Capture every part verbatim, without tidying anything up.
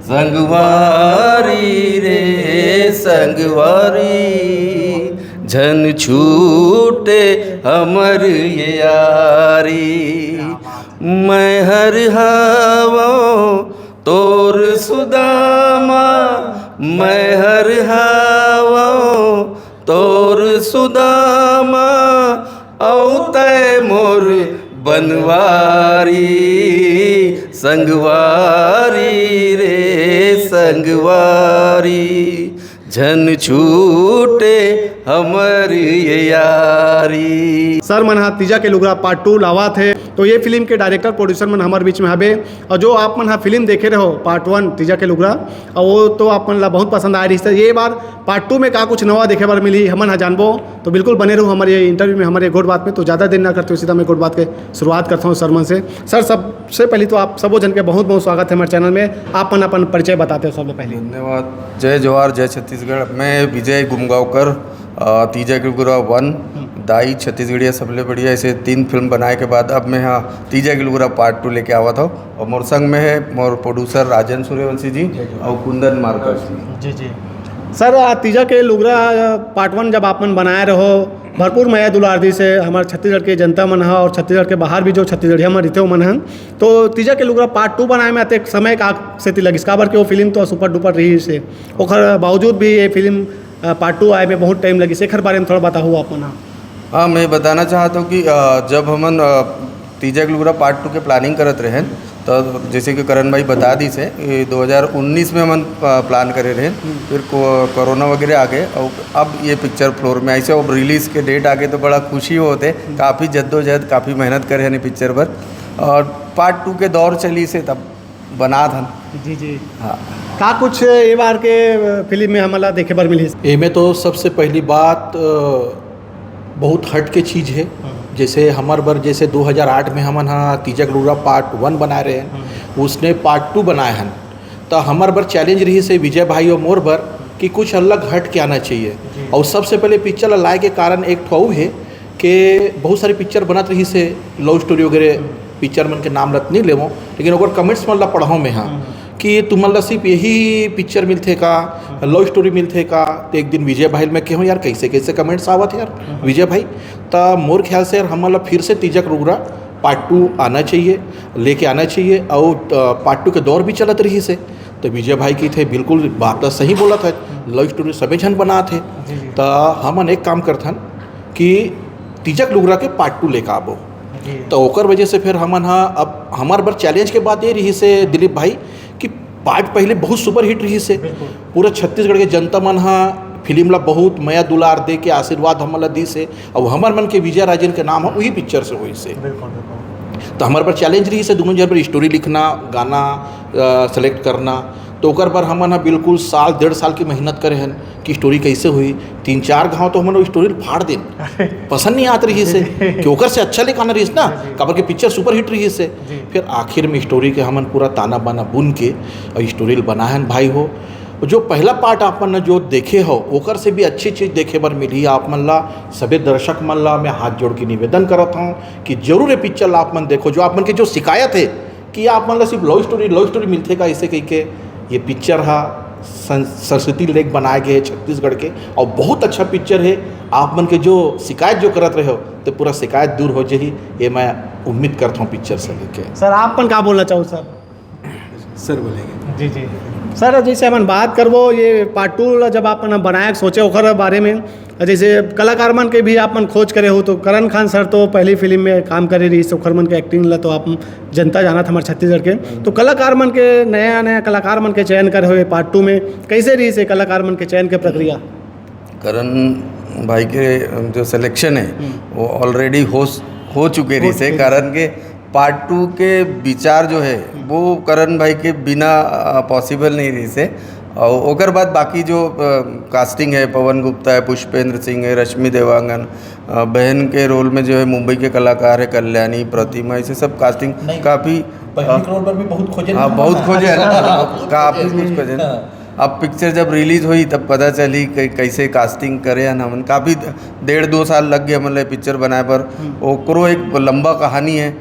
संगवारी रे संगवारी, झन छूटे हमर ये यारी। मैं हर हावों तोर सुदामा, मैं हर हावों तोर सुदामा, अउ तै मोर बनवारी। संगवारी रे संगवारी, झन छूटे हमर ये यारी। सर मन हा तीजा के लुगरा पार्ट टू लावत हे, तो ये फिल्म के डायरेक्टर प्रोड्यूसर मन हमर बीच में हबे, और जो आप मन हा फिल्म देखे रहो पार्ट वन तीजा के लुगरा, और वो तो आप मन ला बहुत पसंद आए रहिस। ये बार पार्ट टू में का कुछ नवा देखे बर मिली, हमन हा जानबो। तो बिल्कुल बने रहो हमारे ये इंटरव्यू में, हमारे गोठ बात में। तो ज़्यादा देर ना करते हुए सीधा मैं गोठ बात के शुरुआत करता हूँ सर मन से। सर, सबसे पहले तो आप सबो जन के बहुत बहुत स्वागत है हमारे चैनल में। आप मन अपन परिचय बताते हो सबले पहले। धन्यवाद। जय जोहार, जय छत्तीसगढ़। मैं विजय गुमगांवकर, अ, तीजा के लुगरा वन, दाई, छत्तीसगढ़िया सबले बढ़िया, ऐसे तीन फिल्म बनाए के बाद अब मैं यहाँ तीजा के लुगरा पार्ट टू लेके आवत हूँ। और मोर संग में है मोर प्रोड्यूसर राजन सूर्यवंशी जी और कुंदन मार्कस जी। जी जी। सर, आ, तीजा के लुगरा, आ, पार्ट वन जब आप मन बनाए रहो, भरपूर मया दुलार दिस हे हमर छत्तीसगढ़ के जनता मन ह और छत्तीसगढ़ के बाहर भी जो छत्तीसगढ़िया मन रहिथे ओमन ह, तो तीजा के लुगरा पार्ट टू बनाए में अतेक समय का सेती लगिस, काबर कि वो फिल्म तो सुपर डुपर रहिस हे, ओखर बावजूद भी ये फिल्म, आ, पार्ट टू आए में बहुत टाइम लगिस। एखर बारे में थोड़ा बताहू आप मन ह। हाँ, मैं बताना चाहता हूँ कि, अ, जब हमन, अ, तीजा के लुगरा पार्ट टू के प्लानिंग करत रहेन, तो जैसे कि करण भाई बता दिस हे, ये दो हज़ार उन्नीस में हमन, अ, प्लान करे रहेन, फिर को-, कोरोना वगैरह आ गए और अब ये पिक्चर फ्लोर में आइस हे। अब रिलीज के डेट आ गए तो बड़ा खुशी होत हे। काफ़ी जद्दोजहद, काफ़ी मेहनत करे हन ये पिक्चर पर, और पार्ट टू के दौर चलिस हे तब बनात हन। जी जी। हाँ। का कुछ ये बार के, अ, फिल्म में हमला देखे बर मिलिस? एमे तो सबसे पहली बात, अ, बहुत हट के चीज़ हे। जैसे हमर बर, जैसे दो हज़ार आठ में हमन हा तीजा के लुगरा पार्ट वन बनाए रहेन, उसने पार्ट टू बनाए हन, तो हमर बर चैलेंज रहिस हे विजय भाई और मोर बर कि कुछ अलग हट के आना चाहिए। जी। और सबसे पहले पिक्चर ला लाए के कारण एक ठो अउ हे कि बहुत सारी पिक्चर बनत रहिस हे, लव स्टोरी वगैरह, पिक्चर मन के नाम लत नहीं लेवों, लेकिन ओकर कमेंट्स मन ला पढ़ों मैं, हाँ, कि तुमन ला सिर्फ यही पिक्चर मिलथे का, लव स्टोरी मिलथे का? तो एक दिन विजय भाई ल मैं कहूँ, "यार, कैसे कैसे कमेंट्स आवत हे यार विजय भाई।" त मोर ख्याल से यार हमन ला फिर से तीजा के लुगरा पार्ट टू आना चाहिए, लेके आना चाहिए। और, अ, पार्ट टू के दौर भी चलत रहिस हे, तो विजय भाई कहिथे, "बिल्कुल बात तो सही बोलत हे, लव स्टोरी सबे झन बनात हे।" जी जी। त हमन एक काम करथन कि तीजा के लुगरा के पार्ट टू लेके आबो। जी। तो ओकर वजह से फिर हमन हा, अब हमर बर चैलेंज के बात ये रहिस हे दिलीप भाई कि पार्ट पहले बहुत सुपरहिट रहिस हे। बिल्कुल। पूरा छत्तीसगढ़ के जनता मन हा फिल्म ला बहुत मया दुलार दे के आशीर्वाद हमन ला दिस हे। अब हमर मन के विजय राजन के नाम ह उही पिक्चर से होइस हे। बिल्कुल, बिल्कुल। तो हमर बर चैलेंज रहिस हे, दोनों जन बर स्टोरी लिखना, गाना, अ, सेलेक्ट करना। तो ओकर बर हमन ह बिल्कुल साल, डेढ़ साल की मेहनत करे हन कि स्टोरी कैसे होही। तीन चार घाव तो हमन वो स्टोरी ल फाड़ देन। पसंद नहीं आत रहिस हे कि ओकर से अच्छा लेके आना रहिस ना, जी, जी। काबर के पिक्चर सुपरहिट रहिस हे। जी। फिर आखिर में स्टोरी के हमन पूरा ताना बाना बुन के और स्टोरी ल बनाए हन भाई हो। जो पहला पार्ट आप मन जो देखे हो, ओकर से भी अच्छी चीज़ देखे बर मिलही आप मन ला। सभी दर्शक मन ला मैं हाथ जोड़ के निवेदन करत हूँ कि जरूर ये पिक्चर ला आप मन देखो। जो आप मन के जो शिकायत हे कि आप मन ला सिर्फ लव स्टोरी, लव स्टोरी मिलथे का, ऐसे कहि के, ये पिक्चर हा सं-, सरस्वती लेक बनाए गए हे छत्तीसगढ़ के, और बहुत अच्छा पिक्चर हे। आप मन के जो शिकायत जो करत रहे हो, तो पूरा शिकायत दूर हो जाही, ये मैं उम्मीद करता हूँ पिक्चर से लेके। सर, आप मन का बोलना चाहो सर? सर बोलेंगे। जी जी। सर, जैसे हमन बात करबो ये पार्ट टू ला, जब आप मन बनाए के सोचे ओकर बारे में, जैसे कलाकार मन के भी आप मन खोज करे हो, तो करण खान सर तो पहली फिल्म में काम करे रहिस, ओखर मन के एक्टिंग ला तो आप जनता जानत हमर छत्तीसगढ़ के। तो कलाकार मन के, नया नया कलाकार मन के चयन करे हो पार्ट टू में, कैसे रहिस हे कलाकार मन के चयन के प्रक्रिया? करण भाई के जो सिलेक्शन है, वो ऑलरेडी हो हो चुके रहिस हे, कारण के पार्ट टू के विचार जो है, वो करण भाई के बिना, अ, पॉसिबल नहीं रहिस हे। और ओकर बाद बाकी जो, अ, कास्टिंग है, पवन गुप्ता है, पुष्पेंद्र सिंह है, रश्मि देवांगन, अ, बहन के रोल में जो है मुंबई के कलाकार है कल्याणी, प्रतिमा, इसे सब कास्टिंग नहीं, काफ़ी, बहन के रोल पर भी बहुत खोजे हाँ, ना। बहुत खोजे है ना, काफ़ी कुछ खोजे ना। हाँ। अब पिक्चर जब रिलीज होही तब पता चली कि कैसे कास्टिंग करे हन हमन। काफ़ी डेढ़ दो साल लग गए हमन ला पिक्चर बनाए पर। ओकरो एक लंबा कहानी है,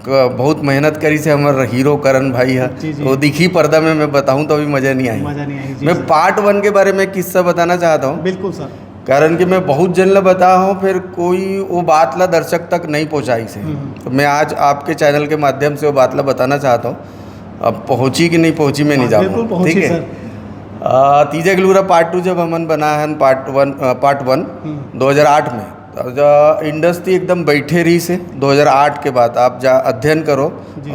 क-, बहुत मेहनत करिस हे हमर हीरो करण भाई ह। जी, जी। वो दिखही पर्दा में, मैं बताहूँ तो अभी मजा नहीं आही। मजा नहीं आही, जी, मैं जी। पार्ट वन के बारे में किस्सा बताना चाहत हूँ। बिल्कुल सर। कारण कि मैं बहुत जन ला बताहूँ, फिर कोई वो बात ला दर्शक तक नहीं पहुँचाइस हे। हम्म। तो मैं आज आपके चैनल के माध्यम से वो बात ला बताना चाहत हूँ। अब पहुँची कि नहीं पहुँची, मैं नहीं हाँ, जानूँ। बिल्कुल पहुँची, ठीक है? सर। अ, तीजा के लूरा पार्ट टू जब हमन बनाए हन, पार्ट वन, अ, पार्ट वन, हम्म। दो हज़ार आठ में, त इंडस्ट्री एकदम बैठे रहिस हे। दो हज़ार आठ के बाद आप जा अध्ययन करो, जी। अ,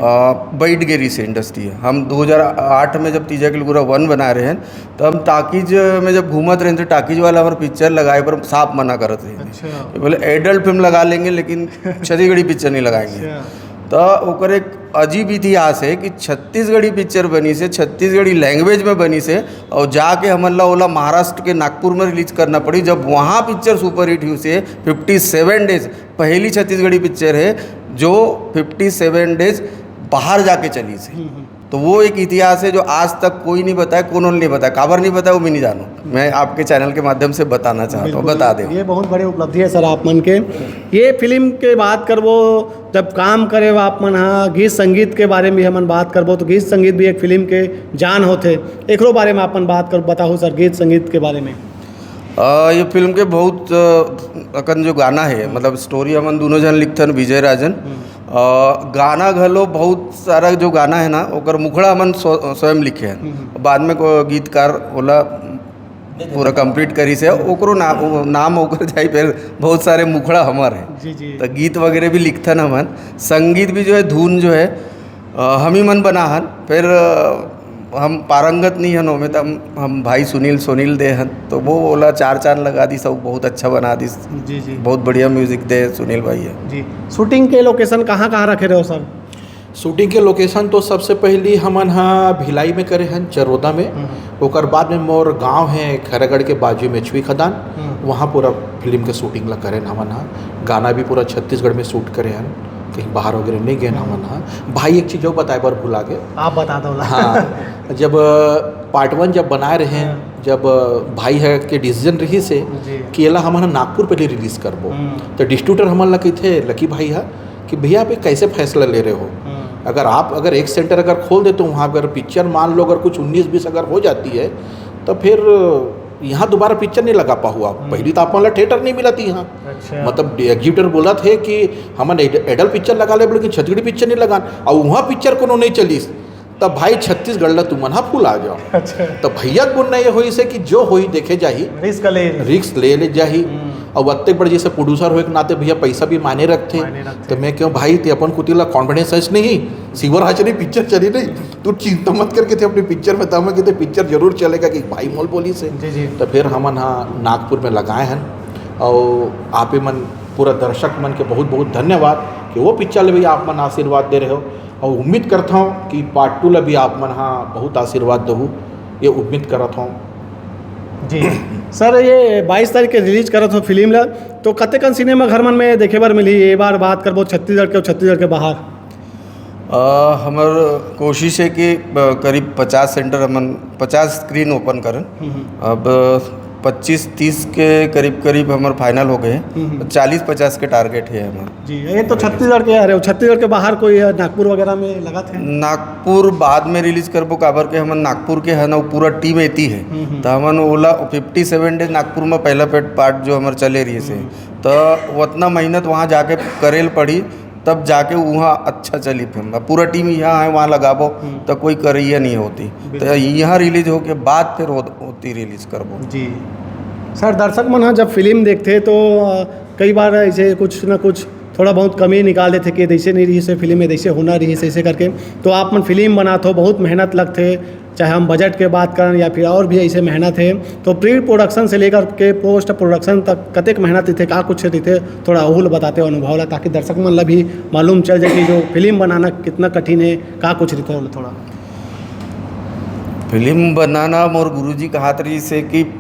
बैठ गे रहिस हे इंडस्ट्री। हम दो हज़ार आठ में जब तीजा के लूरा वन बनाए रहेन, त हम टाकीज में जब घूमत रहेन, तो टाकीज वाला हमर पिक्चर लगाए बर साफ मना करत रहिस। अच्छा। ये बोले, "एडल्ट फिल्म लगा लेंगे, लेकिन छत्तीसगढ़ी पिक्चर नहीं लगाएंगे।" अच्छा। त ओकर एक अजीब इतिहास हे कि छत्तीसगढ़ी पिक्चर बनिस हे, छत्तीसगढ़ी लैंग्वेज में बनिस हे, और जाके हमन ला ओला महाराष्ट्र के नागपुर में रिलीज करना पड़ी, जब वहाँ पिक्चर सुपरहिट होइस हे। फिफ्टी सेवन डेज, पहली छत्तीसगढ़ी पिक्चर हे जो फिफ्टी सेवन डेज बाहर जाके चलिस हे। हम्म, हम्म। तो वो एक इतिहास हे जो आज तक कोई नहीं बताए, कोनो नहीं बताए, काबर नहीं बताए, वो मैं नहीं जानूँ। मैं आपके चैनल के माध्यम से बताना चाहता हूँ, बिल्कुल, बता दे। ये बहुत बड़ी उपलब्धि हे सर आप मन के। ये फिल्म के बात करबो, जब काम करे हो आप मन हा, गीत संगीत के बारे में भी हमन बात करबो, तो गीत संगीत भी एक फिल्म के जान होथे। एकरो बारे में अपन बात कर, बताहू सर, गीत संगीत के बारे में। अ, ये फिल्म के बहुत, अ, अकन जो गाना हे, हम्म। मतलब स्टोरी हमन दोनों जन लिखथन, विजय राजन। हम्म। अ, गाना घलो बहुत सारा जो गाना हे ना, ओकर मुखड़ा हमन स्व-, स्वयं लिखे हन। हम्म। बाद में को गीतकार ओला पूरा कंप्लीट करिस हे, ओकरो ना-, वो नाम ओकर जाई, फिर बहुत सारे मुखड़ा हमर हे। जी, जी। तो गीत वगैरह भी लिखथन हमन, संगीत भी जो हे, धुन जो हे, अ, हम ही मन बना हन। फिर, अ, हम पारंगत नहीं हन ओमे, त हम, हम भाई सुनील, सुनील दे हन, तो वो ओला चार चांद लगा दिस, सब बहुत अच्छा बना दिस। जी, जी। बहुत बढ़िया म्यूजिक दे सुनील भाई हे। जी, शूटिंग के लोकेशन कहाँ, कहाँ रखे रहो सर? शूटिंग के लोकेशन तो सबसे पहली हमन ह भिलाई में करे हन, चरोदा में। हम्म। ओकर बाद में मोर गांव हे खैरागढ़ के बाजू में छुई खदान, हम्म। वहाँ पूरा फिल्म के शूटिंग ला करे हन हमन ह। गाना भी पूरा छत्तीसगढ़ में शूट करे हन, कहीं बाहर वगैरह नहीं गए हम्म। हमन ह। भाई, एक चीज और बताए बर भुला गे। आप बता दो ला। हाँ, जब पार्ट वन जब बनाए रहे, हाँ। जब भाई ह के डिसीजन रहिस हे जी। कि एला हमन ह नागपुर पहले रिलीज करबो, हम्म। तो डिस्ट्रीब्यूटर हमन ला कहिथे, लकी भाई ह, कि भैया, आप ये कैसे फैसला ले रहे हो? हम्म। अगर आप, अगर एक सेंटर अगर खोल दे, तो वहाँ अगर पिक्चर, मान लो, अगर कुछ उन्नीस बीस अगर हो जाती है, तो फिर यहाँ दोबारा पिक्चर नहीं लगा पाहू आप। हम्म। पहली तो आप मन ला थिएटर नहीं मिलत यहाँ। अच्छा। मतलब, एग्जीक्यूटिव बोलथे कि हमन एड-, एडल्ट पिक्चर लगा लेबो, लेकिन छत्तीसगढ़ी पिक्चर नहीं लगान, और वहाँ पिक्चर कोनो नहीं चलिस, तब भाई, छत्तीसगढ़ ला तुमन हा फुला जाओ। अच्छा। तो भैया के बोलना ये होइस हे कि जो होई देखे जाही, रिस्क ले। रिस्क ले, ले जाही। हम्म। और अतेक बड़े जैसे प्रोड्यूसर होए के नाते भैया पैसा भी मायने रखथे। मायने रखथे। तो मैं कहूँ, भाई, ते अपन कोती ला कॉन्फिडेंस हस नहीं, शिवराज नहीं पिक्चर चली नहीं, तू चिंता मत करके ते अपनी पिक्चर में दम हे कि ते पिक्चर जरूर चलेगा, कि भाई मोल बोलिस हे। जी, जी। तो फिर हमन हा नागपुर में लगाए हन, और आप मन पूरा दर्शक मन के बहुत बहुत धन्यवाद कि वो पिक्चर ले भी आप मन आशीर्वाद दे रहे हो। और उम्मीद करता हूँ कि पार्ट टू ला भी आप मन हा बहुत आशीर्वाद दहू, ये उम्मीद करत हूँ। जी सर, ये बाईस तारीख के रिलीज करत हो फिल्म ला, तो कतेकन सिनेमा घर मन में देखे बर मिलही? ये बार बात करबो छत्तीसगढ़ के, छत्तीसगढ़ के बाहर। अ, हमर कोशिश हे कि, अ, करीब पचास सेंटर हमन, पचास स्क्रीन ओपन करन। हम्म, हम्म। अब पच्चीस तीस के करीब करीब हमर फाइनल हो गए हे। हम्म, हम्म। चालीस पचास के टारगेट हे हमर। जी, ये तो छत्तीसगढ़ के हरे, छत्तीसगढ़ के बाहर कोई, अ, नागपुर वगैरह में लगाथे? नागपुर बाद में रिलीज करबो, काबर के हमन नागपुर के हन, अउ पूरा टीम एती हे। हम्म, हम्म। त हमन ओला फिफ्टी सेवन डेज नागपुर में पहला पेट पार्ट जो हमर चले रहिस हे, हम्म। त ओतना मेहनत वहाँ जाके करे ल पड़ी, तब जाके वहाँ अच्छा चली फिल्म। अब पूरा टीम यहाँ हे, वहाँ लगाबो, हम्म। त कोई करइया नहीं होती। बिल्कुल। त यहाँ रिलीज होके बाद फिर हो-, होती रिलीज करबो। जी। सर, दर्शक मन ह जब फिल्म देखथे तो, अ, कई बार ऐसे कुछ ना कुछ थोड़ा बहुत कमी निकाल देथे कि जैसे नहीं रहिस हे फिल्म में, जैसे होना रहिस हे, ऐसे करके। तो आप मन फिल्म बनात हो, बहुत मेहनत लगथे, चाहे हम बजट के बात करन या फिर और भी ऐसे मेहनत हे। तो प्री प्रोडक्शन से लेकर के पोस्ट प्रोडक्शन तक कतेक मेहनत रहिथे, का कुछ रहिथे, थोड़ा ओहू ल बताते हो अनुभव ला, ताकि दर्शक मन ला भी मालूम चल जाए कि जो फिल्म बनाना कितना कठिन हे, का कुछ रहिथे, ओला थोड़ा। फिल्म बनाना, मोर गुरुजी कहत रहिस हे कि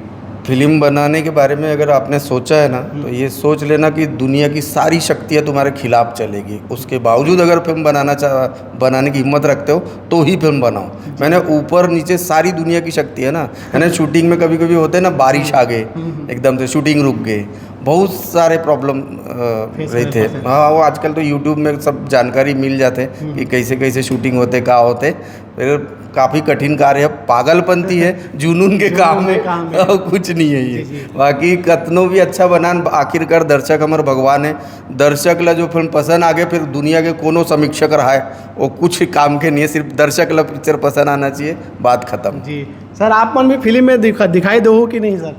फिल्म बनाने के बारे में अगर आपने सोचा है ना, हम्म। तो ये सोच लेना कि दुनिया की सारी शक्तियाँ तुम्हारे खिलाफ चलेगी। उसके बावजूद अगर फिल्म बनाना चाह, बनाने की हिम्मत रखते हो, तो ही फिल्म बनाओ। जी। मैंने ऊपर नीचे सारी दुनिया की शक्ति है ना, है ना, शूटिंग में कभी-कभी होते हैं ना, बारिश आ गई, हम्म, हम्म। एकदम से शूटिंग रुक गई, बहुत सारे प्रॉब्लम Face रहते करे हैं। हाँ, वो आजकल तो यूट्यूब में सब जानकारी मिल जाते हैं कि कैसे कैसे शूटिंग होते, का होते। फिर काफ़ी कठिन कार्य है, पागलपंती है, जुनून के काम के है, काम है। और कुछ नहीं है ये। जी, जी। बाकी कतनो भी अच्छा बनान, आखिरकार दर्शक हमर भगवान है। दर्शक ला जो फिल्म पसंद आ गए, फिर दुनिया के कोनो समीक्षक रहा है, वो कुछ काम के नहीं है, सिर्फ दर्शक ला पिक्चर पसंद आना चाहिए, बात खत्म। जी सर, आप मन भी फिल्म में दिखा दिखाई दो हो कि नहीं सर?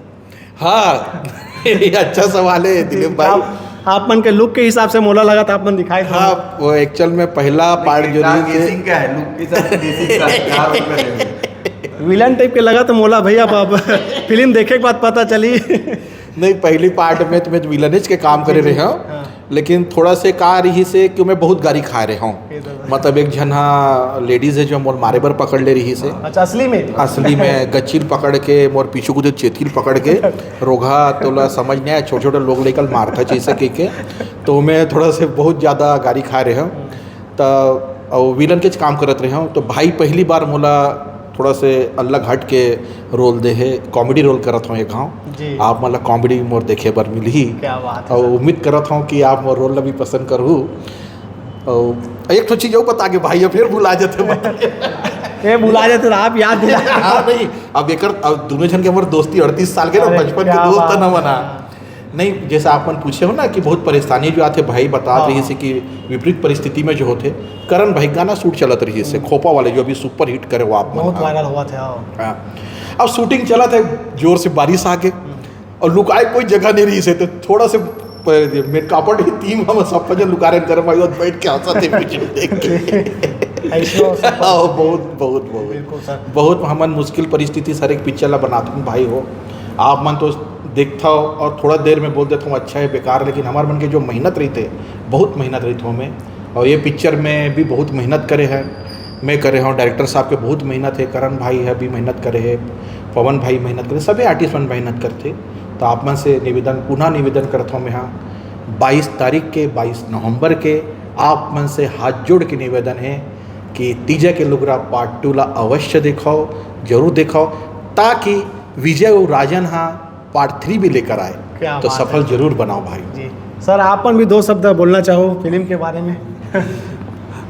हाँ, ये अच्छा सवाल है दिलीप भाई। आप, आप मन के लुक के हिसाब से मोला लगा था, आप मन दिखाई दो। हाँ, वो एक्चुअल में पहला पार्ट जो रही से क्या है, लुक के साथ देसी का क्या रोल करेंगे? विलन टाइप के लगा तो मोला भैया, अब फिल्म देखे के बाद पता चली। नहीं, पहली पार्ट में तो मैं विलनेज के काम करे रहे हूँ, लेकिन थोड़ा से का रही से कि मैं बहुत गारी खा रहे हूँ। मतलब एक झन हा लेडीज है जो मोर मारे बर पकड़ ले रही से, अच्छा, असली में? असली में गच्चिल पकड़ के, मोर पीछू को जो चेतिल पकड़ के, रोघा तोला समझ नहीं आया, छोटे छोटे लोग लेकर मारता जैसे कह के, तो मैं थोड़ा से बहुत ज़्यादा गारी खा रहे हूँ। तो और विलन के काम करत रहे हूँ, तो भाई पहली बार मोला थोड़ा से अलग हट के रोल दे है, कॉमेडी रोल करत हूँ एक। हाँ, जी। आप मतलब कॉमेडी मोर देखे बर मिलही। क्या बात है और सर। उम्मीद करत हूँ कि आप मोर रोल ला भी पसंद करहू। और एक ठो चीज और बता के भाई, ये फिर भुला जाते बता। ये भुला जाते तो आप याद दिला। हाँ नहीं, अब एकर अब दोनों जन के हमर दोस्ती अड़तीस साल के ना, अरे, बचपन के क्या दोस्त बात है ना है। मना। नहीं, जैसे आप मन पूछे हो ना कि बहुत परेशानी जो आते भाई बता हाँ। रही से कि विपरीत परिस्थिति में जो होते, करण भाई गाना शूट चलत रही से खोपा वाले जो अभी सुपर हिट करे हो आप मन, बहुत हाँ। वायरल हुआ था। हाँ। हाँ। अब शूटिंग चलत है, जोर से बारिश आ के और लुकाए कोई जगह नहीं रही से, तो थोड़ा से मेन कापड़ ही तीन हम सब जन लुका रहे करे भाई, और बैठ के हंसा थे पिक्चर देख के। ऐसे हो सकता है। हाँ, बहुत बहुत बहुत बिल्कुल सर। बहुत हमन मुश्किल परिस्थिति सर एक पिक्चर ला बनाथन भाई हो। आप मन तो देखता हो और थोड़ा देर में बोल देता हूँ अच्छा है बेकार, लेकिन हमारे मन के जो मेहनत रही थे, बहुत मेहनत रही थी हमें। और ये पिक्चर में भी बहुत मेहनत करे हैं, मैं करे हूँ, डायरेक्टर साहब के बहुत मेहनत है, करण भाई है भी मेहनत करे है, पवन भाई मेहनत करे, सभी आर्टिस्ट मन मेहनत करते। तो आप मन से निवेदन, पुनः निवेदन करता हूँ मैं, हाँ, बाईस तारीख के, बाईस नवंबर के आप मन से हाथ जोड़ के निवेदन है कि तीजा के लुगरा पार्ट टू ला अवश्य दिखाओ, जरूर दिखाओ, ताकि विजय और राजन हा पार्ट थ्री भी लेकर आए, क्या तो बात सफल है। जरूर बनाओ भाई। जी सर, आप मन भी दो शब्द बोलना चाहो फिल्म के बारे में?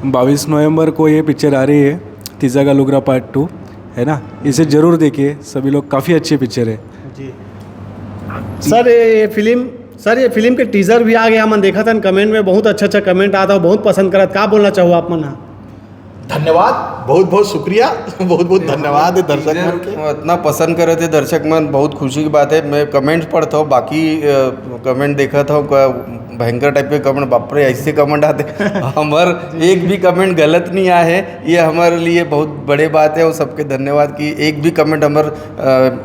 बाईस नवंबर को ये पिक्चर आ रही है, तीजा का लुगरा पार्ट टू, है ना? इसे जरूर देखिए सभी लोग, काफ़ी अच्छी पिक्चर है। जी सर, ये फिल्म, सर, ये फिल्म के टीजर भी आ गया, हमन देखा था कमेंट में, बहुत अच्छा अच्छा कमेंट आता, बहुत पसंद करत। का बोलना चाहो आप मन? धन्यवाद, बहुत बहुत शुक्रिया। बहुत बहुत धन्यवाद है दर्शक मन के। इतना पसंद करे थे दर्शक मन, बहुत खुशी की बात है। मैं कमेंट्स पढ़ता हूँ, बाकी कमेंट देखा था, का भयंकर टाइप के कमेंट, बाप रे, ऐसे कमेंट आते। हमार एक भी कमेंट गलत नहीं आए है, ये हमारे लिए बहुत बड़े बात है। और सबके धन्यवाद कि एक भी कमेंट हमार अ,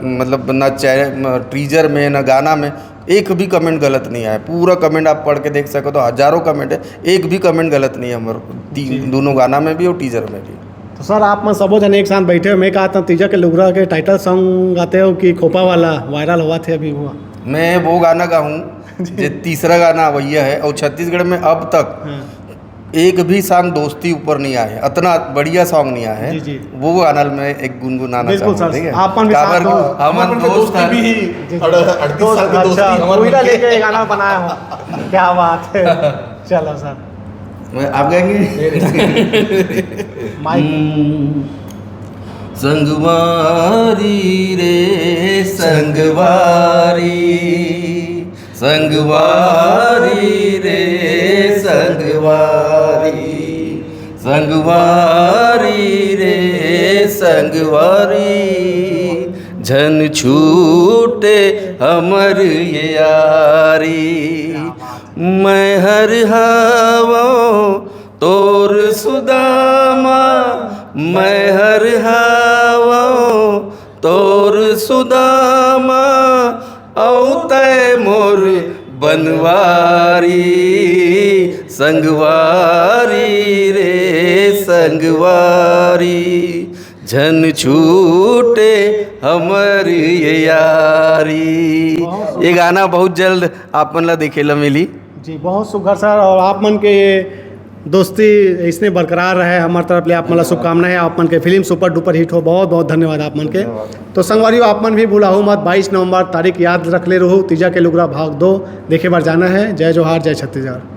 मतलब ना चैनल, टीजर में, ना गाना में एक भी कमेंट गलत नहीं आया। पूरा कमेंट आप पढ़ के देख सको तो हजारों कमेंट है, एक भी कमेंट गलत नहीं है हमारे तीन, दोनों गाना में भी और टीजर में भी। तो सर, आप मन सबो जन एक साथ बैठे हो, मैं कहा था तीजा के लुगरा के टाइटल सॉन्ग गाते हो कि खोपा वाला वायरल हुआ थे अभी वो? मैं वो गाना गाऊँ जो तीसरा गाना वही है, और छत्तीसगढ़ में अब तक हाँ। एक भी सॉन्ग दोस्ती ऊपर नहीं आया है, इतना बढ़िया सॉन्ग नहीं आया है। जी, जी। वो गाना मैं एक गुनगुनाना बिल्कुल चाहूँ, सर, ठीक है? आप मन भी साथ काबर दो। हमन हमारे दोस्त दोस्ती हैं। भी ही अड़- अड़तीस साल के अच्छा, दोस्ती हमारे कोयला मन के। लेके गाना बनाया हो, क्या बात है। चलो सर, मैं आप गाएंगे? माइक। संगवारी रे संगवारी, संगवारी रे संगवारी, संगवारी रे संगवारी, झन छूटे हमर ये यारी। मैं हर हवों तोर सुदामा, मैं हर हवों तोर सुदामा, औ तै मोर बनवारी, संगवारी रे संगवारी, झन छूटे हमर ये यारी। ये गाना बहुत जल्द आप मन ला देखे ला मिली। जी, बहुत सुघर सर। और आप मन के ये दोस्ती इसने बरकरार रहे। हमर तरफ ले आप मन ला शुभकामना हे। आप मन के फिल्म सुपर डुपर हिट हो। बहुत बहुत धन्यवाद आप मन के। धन्यवाद। तो संगवारी हो, आप मन भी भुलाहू मत, बाईस नवंबर तारीख याद रख ले रहू, तीजा के लुगरा भाग दो देखे बर जाना हे। जय जोहार, जय छत्तीसगढ़।